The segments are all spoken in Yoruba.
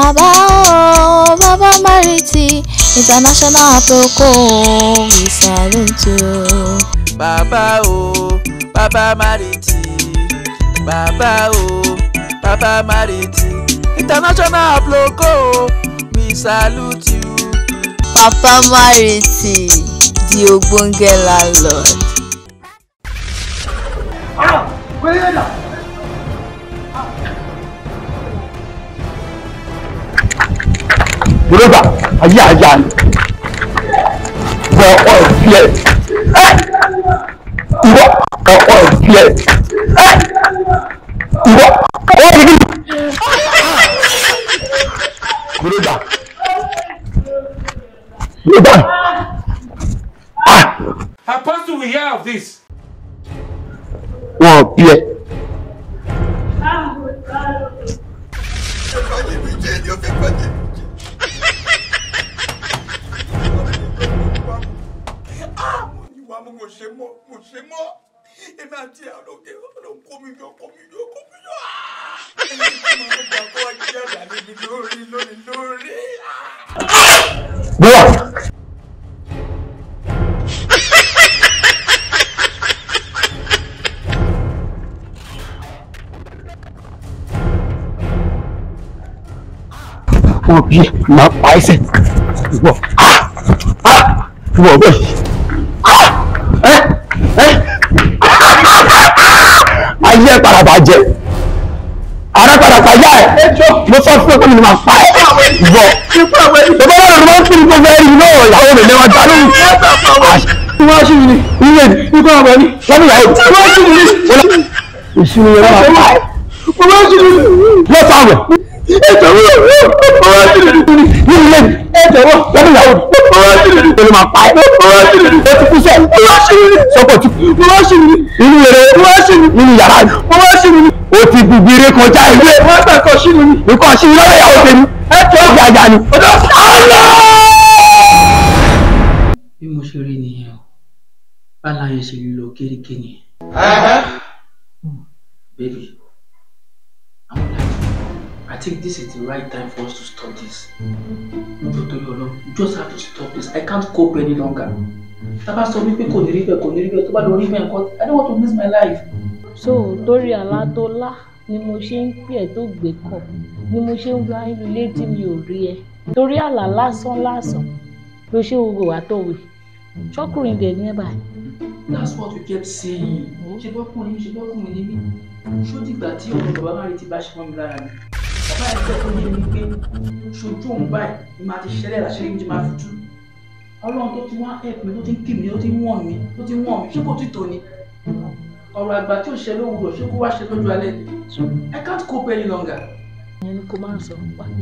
Bàbá o, Bàbá Mariti, international aproko, we salute you. Bàbá o, Bàbá Mariti, Bàbá o, Bàbá Mariti, international aproko, we salute you. Papa Mariti, the ogbonge landlord. Ah, wẹ́rẹ́ Bùrọ̀dà ayé àyà ni wọ ọ̀rọ̀ fi ẹ̀ ìwọ ọ̀rọ̀ fi ẹ̀ ìwọ ọ̀rọ̀ fi bùrọ̀dà bùrọ̀dà. Apostle, we hear of this. Wọ́n bí ẹ. Mo ṣe mọ́ èmi àti àlọ́kẹ́ ọlọ́run kó mi yọ kó mi yọ kó mi yọ. Lórí lórí lórí. Bọ́lá. Wọ́n bí máa pa ẹsẹ̀ ìwọ ìwọ bẹ́ẹ̀. Ayé padà bàjẹ́, ara padà pàjá ẹ̀, mo sọ fún ẹ pé mi ni màá pa ẹ́, ìwọ. Bàbá náà ló máa ń fún mi gbogbo ẹ̀rí náà, ìyàwó mi lẹ́wọ̀n dá lóhùn. Wọ́n ṣì ní ilé ní kọ́ ọ̀bẹ ní lọ́dún ìyàwó mi. Wọ́n ṣì ní ìṣúná yẹn máa pa ẹ́. Wọ́n ṣì ní lọ́sàn-án rẹ̀. Ẹ jọ̀wọ́, wọ́n ṣì ní ní ilé ní ẹ jọ̀wọ́ lọ́dún ìyàwó mi. Wọ́n ṣì ní ìlú máa pa ẹ́. Wọ́n ṣì ní ó ti kú sẹ́. Wọ́n ṣì ní sọ́kọ̀ tí wọ́n ṣì ní inú eré. Wọ́n ṣì ní nínú yàrá mi. Wọ́n ṣì ní o ti gbùgbì eré kọjá ìwé. Wọ́n gbà kọ́ sí mi. Nǹkan sí mi lọ́dọ̀ ìyàwó tèmi. Ẹ jọ ìgbà àjà ni. Bí mo ṣe rí nìyẹn o, bálá yẹn ṣe lọ gérégé nìyẹn. Baby, I think this is the right time for us to stop this. You just have to stop this. I can't cope any longer. Tá bá sọ wípé kò ní rí bẹ́ẹ̀, kò ní rí bẹ́ẹ̀, tó bá lọ rí bẹ́ẹ̀ nǹkan, I don't want to miss my life. So torí àlá tó lá ni mo ṣe ń pè ẹ́ tó gbé kọ̀, ni mo ṣe ń wá inú ilé tí mi ò rí ẹ. Torí àlá lásán lásán ló ṣe wo wà tó wè. Ṣọ́kùnrin dẹ̀ ní ẹ báyìí. That's what we kept saying. Ṣé bọ́kùnrin ṣe bọ́kùnrin ní mí? Ṣó dìgbà tí ọ̀rọ̀ bàbá Mariti bá ṣe mọ́ mi lára ni? Bàbá ẹ̀ jẹ́ kó yé mi pé ṣojú òun báyìí ni màá ti ṣẹlẹ̀ láṣẹ́rí mi ti máa fi tú. Ọlọ́run tó ti wá help mi, tó ti ń kí mi, tó ti ń wọ̀n mi, tó ti ń wọ̀n mi, ṣé kò tí tó ni? Ọ̀rọ̀ àgbà tí ò ṣe lówùrọ̀ ṣé kó wá ṣe lójú alẹ́ ni? I can't cope any longer. Ìyẹn ni kò máa sọ,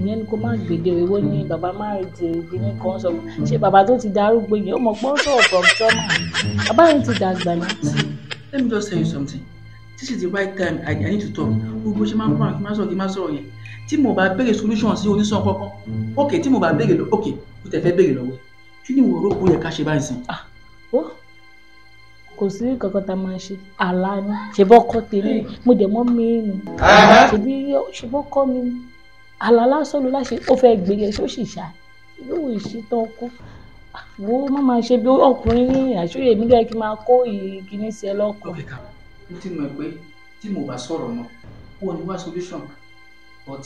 ìyẹn ni kò máa gbèdé ìwọ ni bàbá Mariti ní kan sọ. Ṣé bàbá tó ti darúgbó yẹn ó mọ̀ pé ó sọ̀rọ̀ from trauma? Bàbá yẹn ti dàgbà ní. Let me just tell you something. This is the right time I need to talk. Gbogbo ṣe máa ń kúrò kí n má sọ̀rọ̀ kí n má sọ̀rọ̀ yẹn. Tí mo bá béèrè solution sí oníṣàn kankan, ok tí mo bá béèrè lọ, ok mo tẹ̀ fẹ́ béèrè lọ́wọ́ ẹ̀. Kí ni ìwọ rò pé ó yẹ ká ṣe báyìí sìn? Ó kò sí kankan tá a máa ṣe, àlá ni. Ṣe bọ́kọ́ tèmi, mo dẹ̀ mọ́ mi nù. Ṣe bọ́kọ́ mi ni. Àlá lásán ló láṣẹ, ó fẹ́ gbé yẹn, ṣó sì ṣá. Ṣé òun ìṣítọ́ kú? Wo má máa ṣe bí ọkùnrin ní àṣírí èmi lóye kí n máa kó ìkíní sí ẹ lọ́kàn. Mo ti mọ̀ pé tí mo bá sọ̀rọ̀ mọ́, wọ́n ní wá solution. But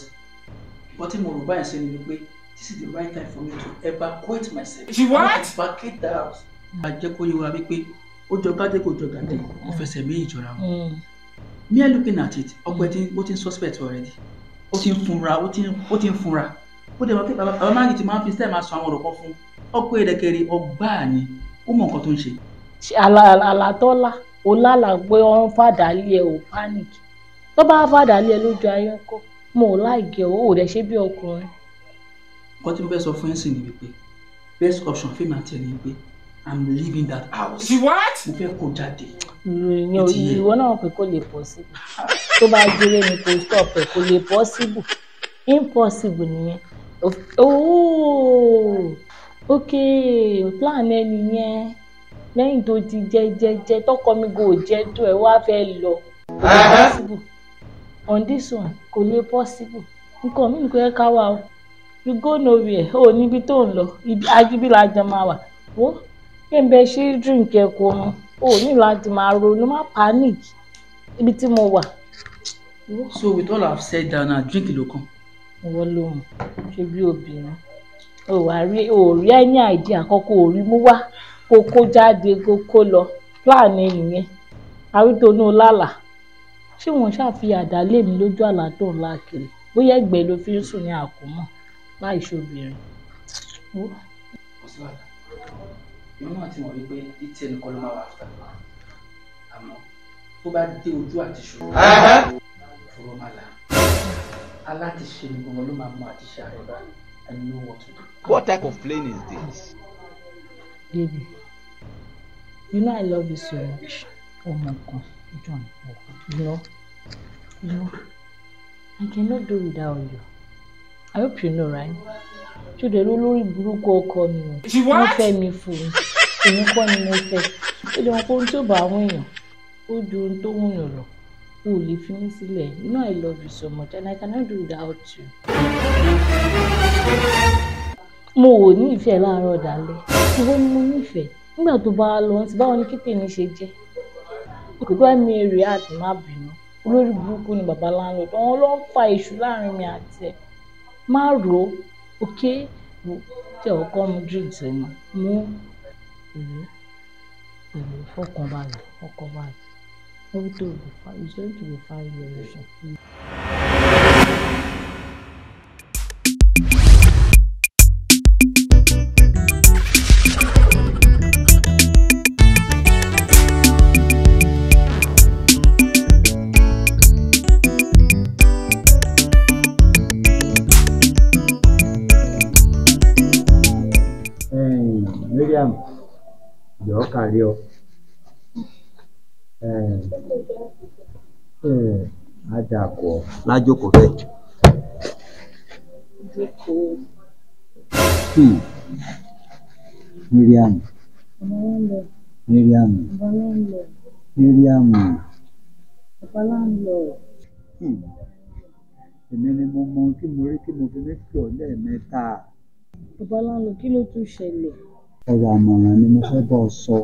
nǹkan tí mo rò báyìí ṣe ni wípé this is the right time for me to evacuate myself. She what? Evacuate the house. A jẹ́ kó yé wa wípé ó jọ gádé kò jọ gàdé, ó fẹsẹ̀ méjì jọra wọn. Me looking at it, ọkọ ẹ ti ó ti ń suspect already. Ó ti ń funra, ó ti ń funra. Ó dẹ̀ mọ̀ pé bàbá Mariti máa ń fi style máa sọ àwọn ọ̀rọ̀ kan fún. Ọkọ ẹ̀dẹ̀kẹ̀rẹ̀ ọgbà ni, ó mọ nǹkan tó ń ṣe. Àlá tó lá, ó lálàá pé ó ń fàdà lé ẹ ò panic. Tó bá fàdà lé ẹ lójú ayé ńkọ́, mo ò láìkẹ́ o, ò dẹ̀ ṣe bí ọkùnrin. Nǹkan tí mo fẹ́ sọ fún ẹ sì ni wípé best option fún mi àti ẹ ni wípé I'm leaving that house. She what? Mo fẹ́ kó jáde. Ìwọ náà pé kò lè possible. Tó bá jẹ́rẹ́ ni kò stop ẹ̀, kò lè possible. Impossible nìyẹn. Oh, okay, plan ẹ nìyẹn. Lẹ́yìn tó ti jẹ jẹ jẹ tọkọ mi kò jẹ tó ẹ wá fẹ́ lọ. Kò lè possible. On this one, kò lè possible. Nǹkan mi ni kò yẹ ká wà o. You go nowhere. O níbi tó ń lọ. Ibi ajíbí la jọ máa wà. Wo kí n bẹ ṣí drink ẹ kó mu. O ní láti máa ronú, má panic. Ibi tí mo wà. So with all I've said down now, drink ló kàn. Ìwọ ló mọ̀, ṣe bí obìnrin. O wà rí o rí ẹni àìdí àkọ́kọ́ ò rí mú wá kó kó jáde kó kó lọ. Plan nìyẹn. Àwítọ́nú lálà. Ṣé wọ́n ṣàfihàn àdá lé mi lójú àlá tó ń lá kiri? Bóyá ẹ̀gbẹ́ ló fi ń sùn ní àkómọ̀ láì ṣobìnrin. Kò sí wàhálà. Èmi náà ti mọ̀ wípé etí ẹnì kan ló máa wà áfítà. Àmọ́ tó bá dé ojú àti ṣòro, fọlọ́ máa là. Alátiṣe ni gbogbo ló máa mú àtiṣe ààrẹ bá. I know what to do. What type of plane is this? Baby, you know I love you so much. Oh my God, John, you know, I cannot do without you. I hope you know, right? Ṣé o lórí burúkú ọkọ mi o? Wọ́n fẹ́ mi fún un. Èmi kọ́ ni mo fẹ́. Ṣé o mọ̀ tí ó bá àwọn èèyàn? Ó ju ohun tó wùyàn lọ. O ò lè fi mí sílẹ̀. You know I love you so much and I cannot do without you. Mo ò ní ìfẹ́ láàárọ̀ dalẹ́. Ìwọ ni mo nífẹ̀ẹ́. Nígbà tó bá lọ sí báwo ni kí tèmi ṣe jẹ́? Kò bá mi rí àti má bínú. Olórí burúkú ni bàbá láńlọ́ọ̀dù. Àwọn ló ń fa èṣù láàrin mi àti ẹ̀. Má rò ó, okay? Tí ọkọ mu drinks ẹ̀ mọ̀, mú ìlú ìlú fọkànbalẹ̀ fọkànbalẹ̀. Everything will be fine. It's going to be fine very soon. Miriam, jọ̀ọ́ kárí ọ. Adàkọ̀. Lájókòó bẹ́ẹ̀. Miriam. Miriam. Miriam. Èmi ni mo mọ ohun tí mo rí tí mo fi ní kí ọ lẹ́ẹ̀mẹ́ta. Bàbá láńlọ, kí ló tún ṣẹlẹ̀? Ọ̀rọ̀ àmọ̀ràn ni mo fẹ́ bọ́ ọ sọ.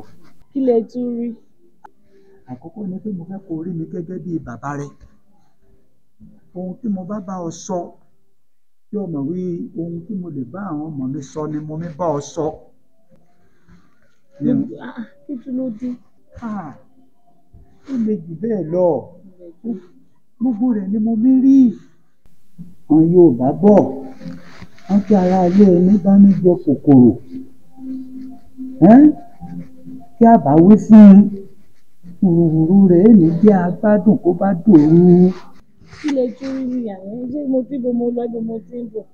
Kí lẹ tún rí? Àkọ́kọ́ ni pé mo fẹ́ kó rí mi gẹ́gẹ́ bí bàbá rẹ. Ohun tí mo bá bá ọ sọ, kí o mọ̀ wí ohun tí mo lè bá àwọn ọmọ mi sọ ni mo mi bá ọ sọ. Kí tún ló dé? Ó le jù bẹ́ẹ̀ lọ. Gbogbo rẹ̀ ni mo mi rí. Àwọn Yorùbá bọ̀, wọ́n kí ara ilé ẹni bá mi jẹ kòkòrò. Kí a bá wí fún un, wùrùwùrù rẹ̀ ní jẹ́ agbádùn kó bá dòru. Kí lè tún rí rí àwọn ṣé mo tí bo mo lọ ibo mo ti ń bọ̀?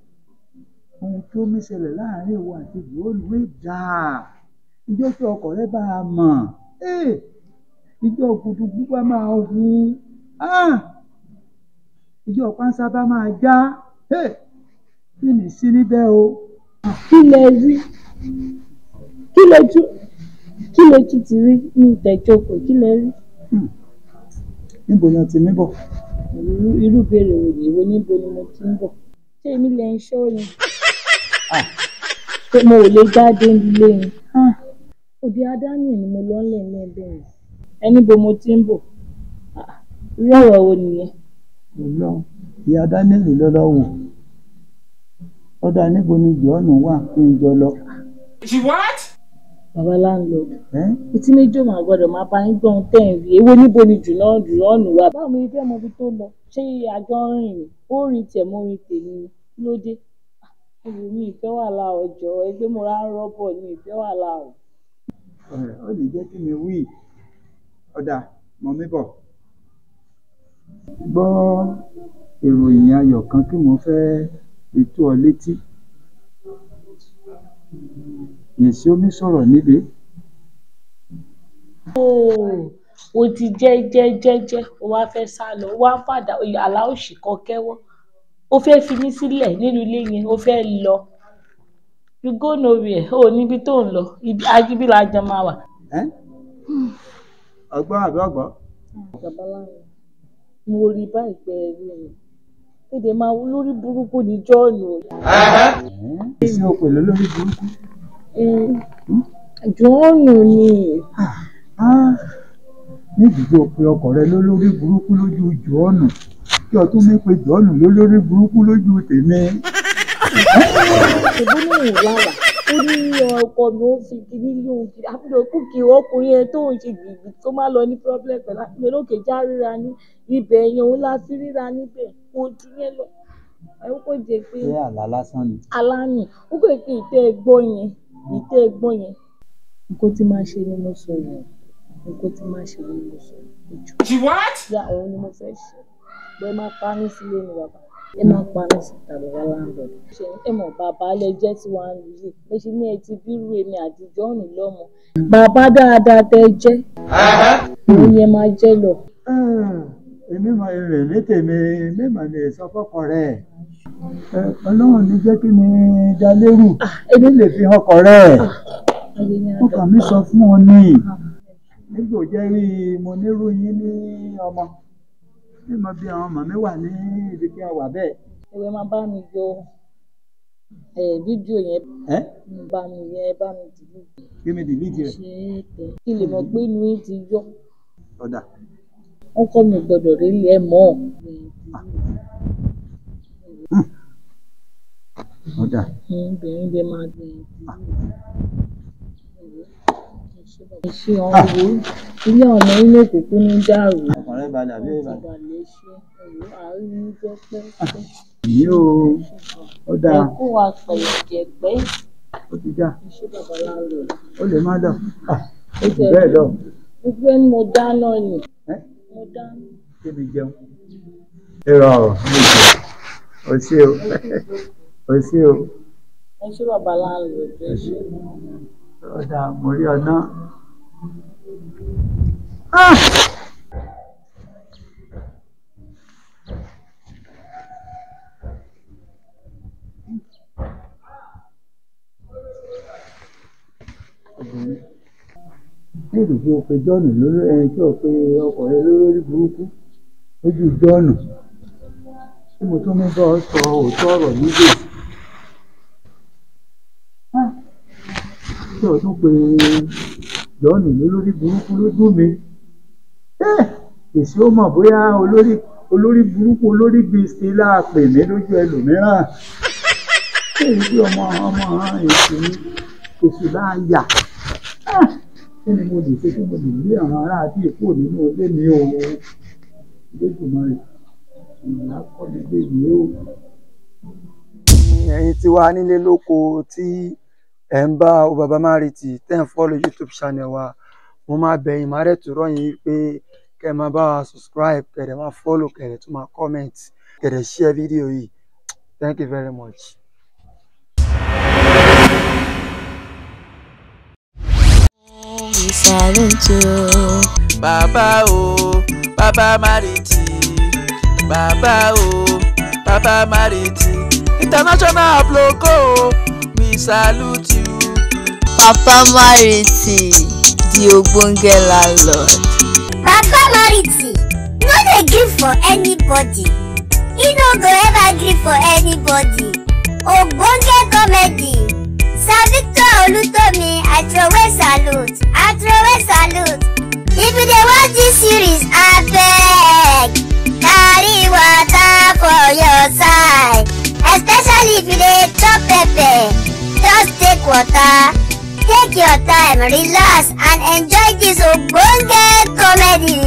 Ohun tó mi ṣẹlẹ̀ láàárín ìwọ àti ìwé dáa. Ìjọ́ tí ọkọ rẹ bá a mọ̀, ìjọ́ gudugbú bá máa hu, ìjọ́ pánsá bá máa já, kí ni sí níbẹ̀ o? Kí lè rí? Kí lè tún ti rí ní ìtẹ̀jókòó? Kí lè rí? Níbo ni o ti mí bọ̀? Irú ìbéèrè wo ni ìwọ níbo ni mo ti ń bọ̀? Ṣé èmi lè ń ṣọ́ ni? Pé mo ò lè jáde nílé ni. Òde Adáni ni mo lọ ń lẹ̀ bẹ̀rẹ̀. Ẹ níbo mo ti ń bọ̀? Irú ọ̀rọ̀ wo nìyẹn? Ọlọ́run, ìyá Daniel lọ́lọ́ wò. Ọ̀dà níbo ni Jọ̀ọ́nù wà kí n jọ lọ? She what? Bàbá landlord, etí méjì ò máa gbọ́dọ̀ máa bá yín gbọ́n tẹ̀ ń rí. Èwo níbo ni jùlọ wà? Báwo ni fẹ́ mọ ibi tó lọ? Ṣé àjọ ń rìn ni? Ó rìn tiẹ̀ mo rìn tèmi ni. Kí ló dé? Ẹ̀rù mi ìfẹ́ wà láà ọjọ́ ẹgbẹ́ mo rà ń rọ́bọ̀ ni ìfẹ́ wà láà o. Ó lè jẹ́ kí mi wí. Ọ̀dà mọ̀ mí bọ̀. Gbọ́ ìròyìn ayọ̀ kan tí mo fẹ́ fi tó ọ létí. Yèsí omi sọ̀rọ̀ níbi. O ti jẹ́ jẹ́ jẹ́ jẹ́ o wá fẹ́ sá lọ o wá ń fàdà àlá òṣì kan kẹ́wọ́. O fẹ́ fi mí sílẹ̀ nínú ilé yẹn, o fẹ́ lọ. You go nowhere, o níbi tó ń lọ, ajíbí la jọ máa wà. Ọgbọ́n àbí ọgbọ́n? Bàbá láwọn, mo rí báyìí pé ẹ rí mi. Èdè máa wú lórí burúkú ní Jọ́ọ̀nù. Ṣé o pè lólórí burúkú? Jọ́ọ̀nù ni. Níbi tí o pe ọkọ rẹ lólórí burúkú lójú Jọ́ọ̀nù, kí o tún ní pe Jọ́ọ̀nù lólórí burúkú lójú tèmi. Ṣèbó ní òun lára, ó ní ọkọ mi ó fi kíní lóhun kiri, àbúrò kù kí ọkùnrin yẹn tó ń ṣe gbìgbì tó má lọ ní problem pẹ̀lú àbúrò lókè já ríra ní ibẹ̀ yẹn, òun la fi ríra níbẹ̀, kò jù yẹn lọ. Ẹ kò jẹ́ pé Ṣé àlá lásán ni? Àlá ni, ó kò pé ìtẹ́ ẹgbọ́ yẹn, ìtẹ́ ẹgbọ́ yẹn. Nǹkan tí máa ṣe ni mo sọ yẹn, nǹkan tí máa ṣe ni mo sọ yẹn. She what? Ya òun ni mo fẹ́ ṣe. Bẹ́ẹ̀ máa pa mí sílé ni bàbá. Ẹ máa pa mí síta bàbá landlord. Ṣé ẹ mọ̀ bàbá lẹ jẹ́ tí wàá lù yìí? Bẹ́ẹ̀ ṣe ní ẹ ti bírú èmi àti Jọ́ọ̀nù lọ́mọ. Bàbá dáadáa tẹ jẹ́. Òun ni ẹ máa jẹ́ lọ. Èmi mọ èrè ní tèmi, èmi mọ̀ lè sọ fọ́kọ rẹ̀. Ọlọ́run ní jẹ́ kí mi dá lérù, èmi lè fi hàn ọkọ rẹ̀. Ó kàn mí sọ fún ọ ní. Nígbò jẹ́ rí mo nírú yín ní ọmọ. Bí mo bí àwọn ọmọ mi wà ní ibi tí a wà bẹ́ẹ̀. Ẹ̀wẹ̀ máa bá mi yọ fídíò yẹn. Bá mi yẹ bá mi dìlítì. Kí mi dìlítì rẹ̀? Ṣé tẹ̀ kí lè mọ̀ pé inú yín ti yọ. Ọ̀dà. Ọkọ mi gbọ́dọ̀ rí ilé ẹ̀ mọ́. Ọ̀dà. Obìnrin bẹ máa gbé ṣe ọ̀hún wo ilé ọ̀nà inú òkùnkùn ní dàrú. Ọkàn rẹ balẹ̀ àbí Ti balẹ̀? balẹ̀ ṣe ẹ̀rọ àárín jẹ́ pẹ́. Yìí o, ó dáa. Ẹ kó wa pẹ̀lẹ́jẹ̀pẹ́. Ó ti já. Ṣé bàbá landlord? Ó lè má lọ. Ó jù bẹ́ẹ̀ lọ. Gbogbo ẹni mo dáná ni. Mo dáná. Kí mi jẹun? Irọ́ o, mi jẹun. O ṣé o. O ṣé o. Ẹ ṣé bàbá landlord, ẹ ṣé. Ó dáa, mo rí ọ ná. Nílùú tí o pe Jọ́ọ̀nù lórí ẹni tí o pe ọkọ rẹ lórí burúkú lójú Jọ́ọ̀nù tí mo tún ní bá ọ sọ òótọ́ ọ̀rọ̀ níbẹ̀ tí o tún pe Jọ́ọ̀nù lórí burúkú lójú mi. Èsì ó mọ̀ bóyá olórí burúkú olórí bíi ṣe láàpè mí lójú ẹlòmíràn. Ṣé èyí tí ọmọ ọmọ èsì mi èsì láàyà? Kí ni mo lè ṣe kí mo lè lé àwọn ará àti èkó nínú ilé mi o? Olódùmarè ìyá kọ́ mi lé mi o. Ẹ̀yin tí wà nílé lóko tí ẹ̀ ń bá o Baba Mariti tẹ́ ń follow YouTube channel wa, mo máa bẹ̀ yín, máa dẹ̀ tún rọ̀ yín pé kẹ́ ẹ máa bá wa subscribe, kẹ́ ẹ dẹ̀ máa follow, kẹ́ ẹ dẹ̀ tún máa comment, kẹ́ ẹ dẹ̀ share video yìí. Thank you very much. We salute you. Bàbá o, Baba Mariti, Bàbá o, Baba Mariti, international logo, we salute you. Papa Mariti, the ogbonge landlord. Papa Mariti no dey gree for anybody. E no go ever gree for anybody. Ogbonge comedy. Sir Victor Olutomi, I throway salute. I throway salute. If you dey watch this series, abeg carry water for your side. Especially if you dey chop pepper, just take water. Take your time, relax and enjoy this ogbonge comedy.